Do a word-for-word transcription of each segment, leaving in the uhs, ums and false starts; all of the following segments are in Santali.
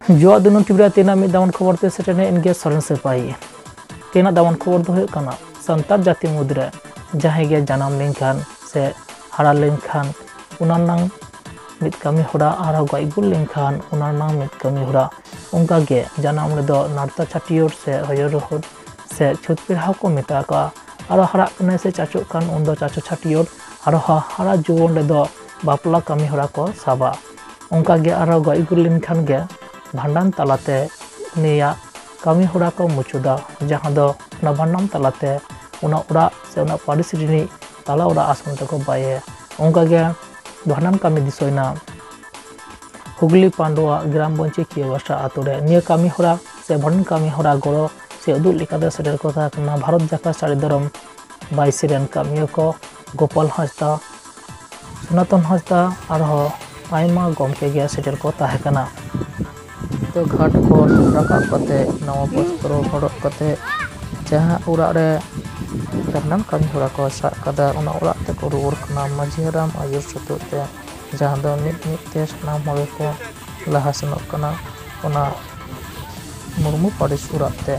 ᱡᱚᱦᱟᱨ ᱫᱤᱱᱟᱹᱢ ᱴᱤᱵᱷᱤ ᱨᱮ ᱛᱮᱦᱮᱧᱟᱜ ᱢᱤᱫ ᱫᱟᱢᱟᱱ ᱠᱷᱚᱵᱚᱨ ᱛᱮ ᱥᱮᱴᱮᱨ ᱮᱱᱟ ᱤᱧ ᱜᱮ ᱥᱚᱨᱮᱱ ᱥᱤᱯᱟᱦᱤ᱾ ᱛᱮᱦᱮᱧᱟᱜ ᱫᱟᱢᱟᱱ ᱠᱷᱚᱵᱚᱨ ᱫᱚ ᱦᱩᱭᱩᱜ ᱠᱟᱱᱟ, ᱥᱟᱱᱛᱟᱲ ᱡᱟᱹᱛᱤ ᱢᱩᱫᱽᱨᱮ ᱡᱟᱦᱟᱸᱭ ᱜᱮ ᱡᱟᱱᱟᱢ ᱞᱮᱱᱠᱷᱟᱱ ᱥᱮ ᱦᱟᱨᱟ ᱞᱮᱱᱠᱷᱟᱱ ᱚᱱᱟ ᱨᱮᱱᱟᱝ ᱢᱤᱫ ᱠᱟᱹᱢᱤ ᱦᱚᱨᱟ, ᱟᱨᱦᱚᱸ ᱜᱚᱡ ᱜᱩᱨ ᱞᱮᱱᱠᱷᱟᱱ ᱚᱱᱟ ᱨᱮᱱᱟᱝ ᱢᱤᱫ ᱠᱟᱹᱢᱤ ᱦᱚᱨᱟ᱾ ᱚᱱᱠᱟ ᱜᱮ ᱡᱟᱱᱟᱢ ᱨᱮᱫᱚ ᱱᱟᱨᱛᱟ ᱪᱷᱟᱹᱴᱭᱟᱹᱨ ᱥᱮ ᱦᱚᱭᱚ ᱨᱚᱦᱚᱫ ᱥᱮ ᱪᱷᱩᱛ ᱯᱮᱲᱦᱟᱣ ᱠᱚ ᱢᱮᱛᱟ ᱠᱚᱣᱟ᱾ ᱟᱨᱦᱚᱸ ᱦᱟᱨᱟᱜ ᱠᱟᱱᱟᱭ ᱥᱮ ᱪᱟᱪᱚᱜ ᱠᱟᱱ, ᱩᱱᱫᱚ ᱪᱟᱪᱚ ᱪᱷᱟᱹᱴᱭᱟᱹᱨ᱾ ᱟᱨᱦᱚᱸ ᱦᱟᱨᱟ ᱡᱩᱣᱟᱹᱱ ᱨᱮᱫᱚ ᱵᱟᱯᱞᱟ ᱠᱟᱹᱢᱤ ᱦᱚᱨᱟ ᱠᱚ ᱥᱟᱵᱟ᱾ ᱚᱱᱠᱟ ᱜᱮ ᱟᱨᱦᱚᱸ ᱜᱚᱡ ᱜᱩᱨ ᱞᱮᱱᱠᱷᱟᱱ ᱜᱮ ᱵᱷᱟᱸᱰᱟᱱ ᱛᱟᱞᱟᱛᱮ ᱩᱱᱤᱭᱟᱜ ᱠᱟᱹᱢᱤ ᱦᱚᱨᱟ ᱠᱚ ᱢᱩᱪᱟᱹᱫᱟ, ᱡᱟᱦᱟᱸ ᱫᱚ ᱚᱱᱟ ᱵᱷᱟᱸᱰᱟᱱ ᱛᱟᱞᱟᱛᱮ ᱚᱱᱟ ᱚᱲᱟᱜ ᱥᱮ ᱚᱱᱟ ᱯᱟᱹᱨᱤᱥ ᱨᱤᱱᱤᱡ ᱛᱟᱞᱟ ᱚᱲᱟᱜ ᱟᱥᱚᱱ ᱛᱮᱠᱚ ᱵᱟᱭᱮ᱾ ᱚᱱᱠᱟ ᱜᱮ ᱵᱷᱟᱸᱰᱟᱱ ᱠᱟᱹᱢᱤ ᱫᱤᱥᱟᱹᱭᱮᱱᱟ ᱦᱩᱜᱽᱞᱤ ᱯᱟᱱᱰᱩᱣᱟ ᱜᱨᱟᱢ ᱯᱚᱧᱪᱟᱭᱮᱛ ᱠᱤᱭᱟᱵᱟᱥᱟ ᱟᱛᱳ ᱨᱮ᱾ ᱱᱤᱭᱟᱹ ᱠᱟᱹᱢᱤ ᱦᱚᱨᱟ ᱥᱮ ᱵᱷᱟᱸᱰᱟᱱ ᱠᱟᱹᱢᱤ ᱦᱚᱨᱟ ᱜᱚᱲᱚ ᱥᱮ ᱩᱫᱩᱜ ᱞᱮᱠᱟᱛᱮ ᱥᱮᱴᱮᱨ ᱠᱚ ᱛᱟᱦᱮᱸ ᱠᱟᱱᱟ ᱵᱷᱟᱨᱚᱛ ᱡᱟᱠᱟᱛ ᱥᱟᱹᱨᱤ ᱫᱷᱚᱨᱚᱢ ᱵᱟᱭᱥᱤ ᱨᱮᱱ ᱠᱟᱹᱢᱤᱭᱟᱹ ᱠᱚ ᱜᱳᱯᱟᱞ ᱦᱟᱸᱥᱫᱟ, ᱥᱚᱱᱟᱛᱚᱱ ᱦᱟᱸᱥᱫᱟ, ᱟᱨᱦᱚᱸ ᱟᱭᱢᱟ ᱜᱚᱢᱠᱮ ᱜᱮ ᱥᱮᱴᱮᱨ ᱠᱚ ᱛᱟᱦᱮᱸ ᱠᱟᱱᱟ᱾ ᱛᱚ, ᱜᱷᱟᱴ ᱠᱷᱚᱱ ᱨᱟᱠᱟᱵ ᱠᱟᱛᱮ ᱱᱟᱣᱟ ᱵᱚᱥᱛᱨᱚ ᱦᱚᱨᱚᱜ ᱠᱟᱛᱮ ᱡᱟᱦᱟᱸ ᱚᱲᱟᱜ ᱨᱮ ᱵᱷᱟᱸᱰᱟᱱ ᱠᱟᱹᱢᱤ ᱦᱚᱨᱟ ᱠᱚ ᱥᱟᱵ ᱠᱟᱫᱟ, ᱚᱱᱟ ᱚᱲᱟᱜ ᱛᱮᱠᱚ ᱨᱩᱣᱟᱹᱲ ᱠᱟᱱᱟ᱾ ᱢᱟᱹᱡᱷᱤ ᱦᱟᱲᱟᱢ ᱟᱹᱭᱩᱨ ᱥᱩᱛᱩᱜ ᱛᱮ, ᱡᱟᱦᱟᱸ ᱫᱚ ᱢᱤᱫ ᱢᱤᱫ ᱛᱮ ᱥᱟᱱᱟᱢ ᱦᱚᱲ ᱜᱮᱠᱚ ᱞᱟᱦᱟ ᱥᱮᱱᱚᱜ ᱠᱟᱱᱟ ᱚᱱᱟ ᱢᱩᱨᱢᱩ ᱯᱟᱹᱨᱤᱥ ᱚᱲᱟᱜ ᱛᱮ᱾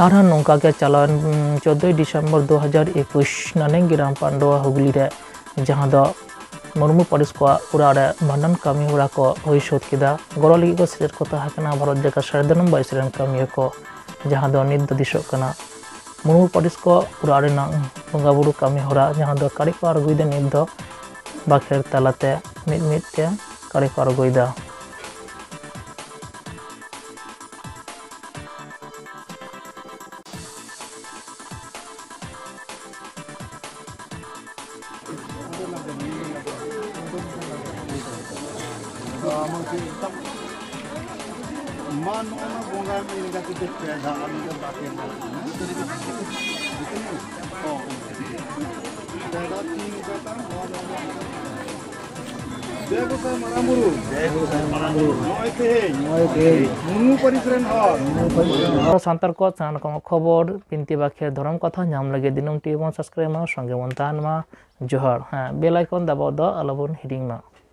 ᱟᱨᱦᱚᱸ ᱱᱚᱝᱠᱟ ᱜᱮ ᱪᱟᱞᱟᱣᱮᱱ, ᱩᱸ, ᱪᱳᱫᱽᱫᱳᱭ ᱰᱤᱥᱮᱢᱵᱚᱨ ᱫᱩ ᱦᱟᱡᱟᱨ ᱮᱠᱩᱥ ᱱᱟᱱᱮᱝ ᱜᱨᱟᱢ ᱯᱟᱱᱰᱩᱣᱟ ᱦᱩᱜᱽᱞᱤ ᱨᱮ, ᱡᱟᱦᱟᱸ ᱫᱚ ᱢᱩᱨᱢᱩ ᱯᱟᱹᱨᱤᱥ ᱠᱚᱣᱟᱜ ᱚᱲᱟᱜ ᱨᱮ ᱵᱷᱟᱸᱰᱟᱱ ᱠᱟᱹᱢᱤ ᱦᱚᱨᱟ ᱠᱚ ᱦᱩᱭ ᱥᱟᱹᱛ ᱠᱮᱫᱟ᱾ ᱜᱚᱲᱚ ᱞᱟᱹᱜᱤᱫ ᱠᱚ ᱥᱮᱴᱮᱨ ᱠᱚ ᱛᱟᱦᱮᱸ ᱠᱟᱱᱟ ᱵᱷᱟᱨᱚᱛ ᱡᱟᱠᱟᱛ ᱥᱟᱹᱨᱤ ᱫᱷᱚᱨᱚᱢ ᱵᱟᱭᱥᱤ ᱨᱮᱱ ᱠᱟᱹᱢᱤᱭᱟᱹ ᱠᱚ, ᱡᱟᱦᱟᱸ ᱫᱚ ᱱᱤᱛ ᱫᱚ ᱫᱤᱥᱟᱹᱜ ᱠᱟᱱᱟ ᱢᱩᱨᱢᱩ ᱯᱟᱹᱨᱤᱥ ᱠᱚ ᱚᱲᱟᱜ ᱨᱮᱱᱟᱜ ᱵᱚᱸᱜᱟ ᱵᱩᱨᱩ ᱠᱟᱹᱢᱤ ᱦᱚᱨᱟ, ᱡᱟᱦᱟᱸ ᱫᱚ ᱠᱟᱹᱨᱤ ᱠᱚ ᱟᱬᱜᱚᱭᱮᱫᱟ, ᱱᱤᱛ ᱫᱚ ᱵᱟᱠᱷᱮᱲ ᱛᱟᱞᱟᱛᱮ ᱢᱤᱫ ᱢᱤᱫ ᱛᱮ ᱠᱟᱹᱨᱤ ᱠᱚ ᱟᱬᱜᱚᱭᱮᱫᱟ᱾ ᱢᱟ ᱱᱚᱜᱼᱚ ᱱᱟ ᱵᱚᱸᱜᱟ ᱢᱮᱱ ᱠᱟᱛᱮ ᱯᱮ ᱫᱷᱟᱣ ᱟᱞᱮ ᱫᱚ ᱵᱟᱯᱮ ᱢᱟᱱᱟᱣᱟ᱾ ᱡᱚᱭ ᱜᱚᱸᱥᱟᱭ ᱢᱟᱨᱟᱝ ᱵᱩᱨᱩ᱾ ᱱᱚᱜᱼᱚᱭ ᱛᱮᱦᱮᱧ ᱢᱩᱨᱢᱩ ᱯᱟᱹᱨᱤᱥ ᱨᱮᱱ ᱦᱚᱲ᱾ ᱥᱟᱱᱛᱟᱲ ᱠᱚ ᱥᱟᱱᱟᱢ ᱨᱚᱠᱚᱢ ᱠᱷᱚᱵᱚᱨ, ᱵᱤᱱᱛᱤ ᱵᱟᱠᱷᱮᱲ, ᱫᱷᱚᱨᱚᱢ ᱠᱟᱛᱷᱟ ᱧᱟᱢ ᱞᱟᱹᱜᱤᱫ ᱫᱤᱱᱟᱹᱢ ᱴᱤᱵᱷᱤ ᱵᱚᱱ ᱥᱟᱵᱥᱠᱨᱟᱭᱤᱵ ᱢᱟ, ᱥᱚᱸᱜᱮ ᱵᱚᱱ ᱛᱟᱦᱮᱱ ᱢᱟ᱾ ᱡᱚᱦᱟᱨ᱾ ᱦᱮᱸ, ᱵᱮᱞ ᱟᱭᱠᱚᱱ ᱫᱟᱵᱟᱣ ᱫᱚ ᱟᱞᱚᱵᱚᱱ ᱦᱤᱲᱤᱧ ᱢᱟ᱾